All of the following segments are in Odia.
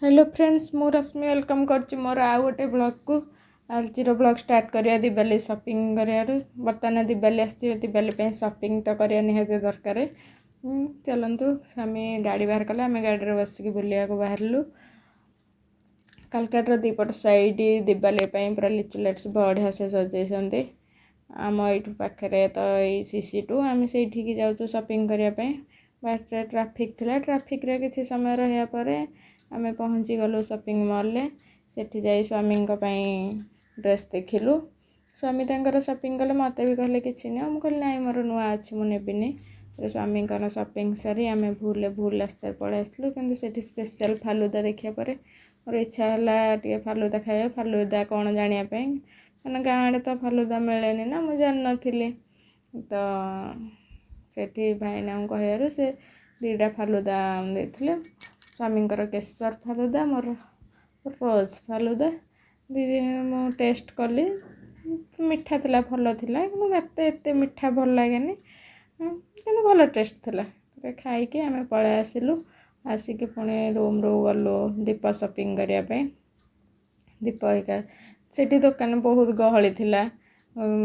ହ୍ୟାଲୋ ଫ୍ରେଣ୍ଡସ୍, ମୁଁ ରଶ୍ମି welcome କରୁଛି ମୋର ଆଉ ଗୋଟେ ବ୍ଲଗ୍କୁ। ଆଜିର ବ୍ଲଗ୍ ଷ୍ଟାର୍ଟ କରିବା ଦିୱାଲି ସପିଂ କରିବାରୁ। ବର୍ତ୍ତମାନ ଦିୱାଲି ଆସିଛି, ଦିୱାଲି ପାଇଁ ସପିଂ ତ କରିବା ନିହାତି ଦରକାର। ଚାଲନ୍ତୁ, ସ୍ୱାମୀ ଗାଡ଼ି ବାହାର କଲେ, ଆମେ ଗାଡ଼ିରେ ବସିକି ବୁଲିବାକୁ ବାହାରିଲୁ। କାଲକାଟାର ଦୁଇପଟ ସାଇଡ଼୍ ଦିୱାଲି ପାଇଁ ପୁରା ଲିଚୁ ଲାଇଟ୍ସ ବଢ଼ିଆ ସେ ସଜେଇଛନ୍ତି। ଆମ ଏଇଠୁ ପାଖରେ ତ ଏଇ CC 2, ଆମେ ସେଇଠିକି ଯାଉଛୁ ସପିଂ କରିବା ପାଇଁ। ବାଟରେ ଟ୍ରାଫିକ୍ ଥିଲା। ଟ୍ରାଫିକ୍ରେ କିଛି ସମୟ ରହିବା ପରେ ଆମେ ପହଞ୍ଚିଗଲୁ ସପିଂ ମଲ୍ରେ। ସେଠି ଯାଇ ସ୍ୱାମୀଙ୍କ ପାଇଁ ଡ୍ରେସ୍ ଦେଖିଲୁ। ସ୍ୱାମୀ ତାଙ୍କର ସପିଂ କଲେ। ମୋତେ ବି କହିଲେ କିଛି ନିଅ। ମୁଁ କହିଲି, ନାଇଁ, ମୋର ନୂଆ ଅଛି, ମୁଁ ନେବିନି। ସ୍ୱାମୀଙ୍କର ସପିଂ ସାରି ଆମେ ଭୁଲରେ ଭୁଲ ରାସ୍ତାରେ ପଳେଇ ଆସିଲୁ। କିନ୍ତୁ ସେଠି ସ୍ପେଶାଲ୍ ଫାଲୁଦା ଦେଖିବା ପରେ ମୋର ଇଚ୍ଛା ହେଲା ଟିକେ ଫାଲୁଦା ଖାଇବା, ଫାଲୁଦା କ'ଣ ଜାଣିବା ପାଇଁ। କାରଣ ଗାଁ ଆଡ଼େ ତ ଫାଲୁଦା ମିଳେନି ନା, ମୁଁ ଜାଣିନଥିଲି। ତ ସେଠି ଭାଇନାଙ୍କୁ କହିବାରୁ ସେ ଦୁଇଟା ଫାଲୁଦା ଦେଇଥିଲେ। ସ୍ୱାମୀଙ୍କର କେଶର ଫାଲୁଦା, ମୋର ରୋଜ୍ ଫାଲୁଦା। ଦୁଇ ମୁଁ ଟେଷ୍ଟ କଲି, ମିଠା ଥିଲା, ଭଲ ଥିଲା। କିନ୍ତୁ ମୋତେ ଏତେ ମିଠା ଭଲ ଲାଗେନି, କିନ୍ତୁ ଭଲ ଟେଷ୍ଟ ଥିଲା। ଖାଇକି ଆମେ ପଳେଇ ଆସିଲୁ। ଆସିକି ପୁଣି ରୁମ୍ରୁ ଗଲୁ ଦୀପ ସପିଂ କରିବା ପାଇଁ। ଦୀପ ହେରିକା ସେଠି ଦୋକାନ ବହୁତ ଗହଳି ଥିଲା।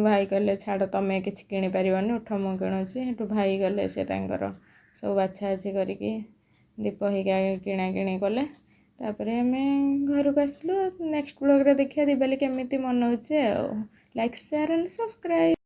ଭାଇ କହିଲେ, ଛାଡ଼, ତମେ କିଛି କିଣିପାରିବନି, ଉଠ, ମୁଁ କିଣୁଛି। ସେଠୁ ଭାଇ ଗଲେ, ସେ ତାଙ୍କର ସବୁ ବାଛା ବାଛି କରିକି ଦୀପ ହେରିକା କିଣାକିଣି କଲେ। ତାପରେ ଆମେ ଘରକୁ ଆସିଲୁ। ନେକ୍ସଟ ବ୍ଲଗ୍ରେ ଦେଖିବା ଦିୱାଲି କେମିତି ମନାଉଛେ। ଆଉ ଲାଇକ୍, ସେୟାର ଆଣ୍ଡ ସବସ୍କ୍ରାଇବ୍।